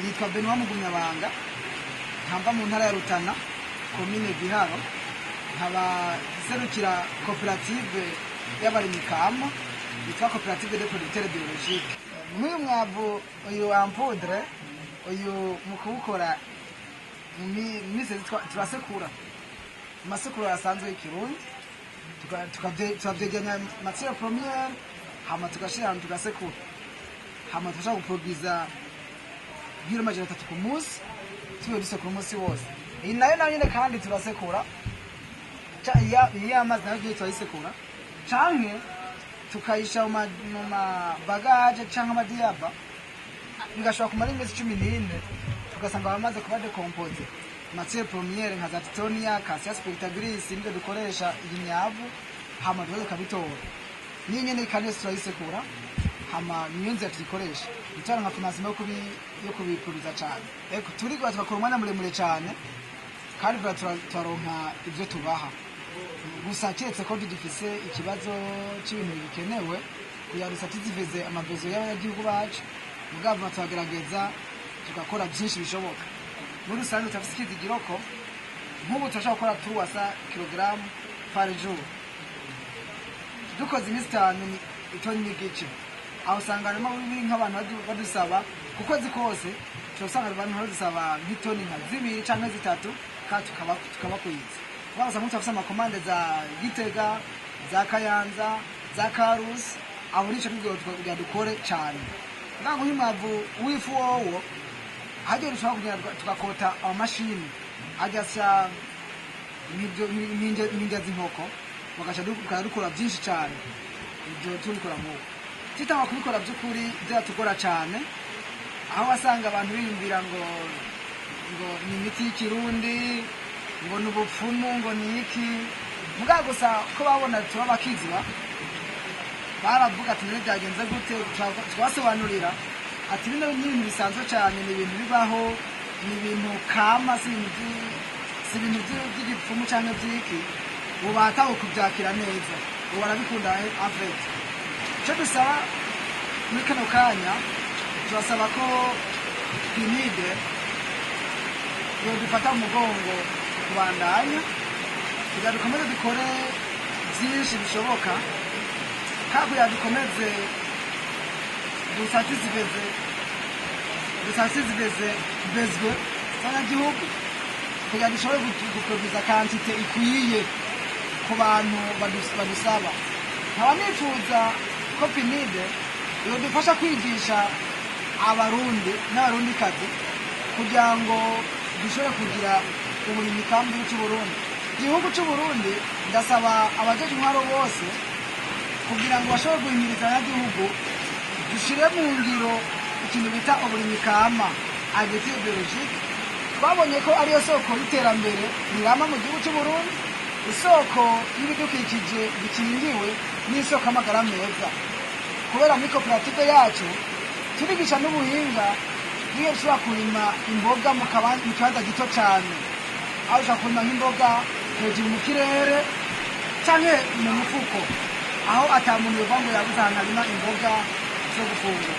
Nitwa Benoit Mugumyabanga, nkamba mu ntara ya Rutana, komine Giharo, nkaba nserukira koperative y'abarimyi kama yitwa Coopérative de Producteurs Biologiques. Nk'uyu mwavu uyu en poudre uyu, mu kuwukora mu minsi turasekura mu masekuro asanzwe y'ikirundi, tukavyegeranya matière première, hama tugashira ahantu tugasekura, hama tugashobora guproduiza nk'ibiro 300 ku munsi, tuba dusekura umunsi wose. Iyi nayo nyene kandi turasekura. Iya y'amazi nayo tugiye turayisekura canke tukayisha mu mabagaje canke amadiyaba, bigashobora kumara iminsi 14, tugasanga bamaze kuba décomposé. Matière première nka za tithonia, Acacia spectabilis nivyo dukoresha iyi myavu, hama tukaza tukabitora. Niyo nyene kandi yose turayisekura, hama niyo nzira tuyikoresha itora nka financement yo kubiproduza cane. Eko turigwa tugakora umwanya muremure cane, kandi turaronka ivyo tubaha gusa, kiretse ko tugifise ikibazo c'ibintu bikenewe kugira dusatisfize ama besoins y'abanyagihugu bacu. Mugabo turagerageza tugakora byinshi bishoboka. Muri rusange turafise ikizigiro ko nk'ubu turashobora gukora 300 kilogaramu par jour. Dukoze iminsi 5 ni itoni n'igice. Aho usanga harimo biri nk'abantu badusaba ku kwezi kose, turasanga abantu badusaba nk'itoni nka 2 canke 3, kandi tukabakwiza. Usanga turafise ama commandes za Gitega, za Kayanza, za Karusi. Aho nico tubwiye kugira dukore cane. Ngango nk'umwavu w'ifu wowo hajya dushobora kugenda tugakota amamashini agasya nk'indya z'inkoko, bagaca dukora byinshi cyane. Ibyo tubikora nk'uko tutanga kubikora, by'ukuri byatugora cyane, aho wasanga abantu biyumvira ngo ni imiti y'ikirundi, ngo ni ubupfumu, ngo ni iki. Mugabo gusa ko babona tuba bakizwa, baravuga ati: "None byagenze gute?" Twasobanurira ati: "Bino ni ibintu bisanzwe cyane, ni ibintu bibaho, ni ibintu kama, si ibintu by'igipfumu cyangwa by'iki." Ubu batawe kubyakira neza, ubu barabikunda. En fait, icyo dusaba muri kano kanya, turasaba ko PNUD yodufata mu mugongo kubandanya kugira dukomeze dukore byinshi bishoboka, kandi kugira dukomeze dusatisfeze besoins z'abanyagihugu, kugira dushobore guproduza quantité ikwiye ku bantu badusaba. Nkaba nifuza ko PNUD yodufasha kwigisha Abarundi n'Abarundikazi kugira ngo dushobore kugira uburimyi kandi gihugu cy'Uburundi. Igihugu cy'Uburundi, ndasaba abajeje intwaro bose kugira ngo bashobore guhimiriza abanyagihugu, dushire mu ngiro ikintu bita uburimyi kama, agriculture biologique. Twabonye ko ariyo soko y'iterambere rirama mu gihugu cy'Uburundi, isoko y'ibidukikije bikingiwe n'isoko y'amagara meza, kubera muri koperative yacu turigisha n'ubuhinga niyo dushobora kurima imboga mu kibanza gito cyane, aho ushobora kurima nk'imboga hejuru mu kirere canke mu mufuko, aho ata muntu yovuga ngo yabuze ahantu arima imboga zo gufungura.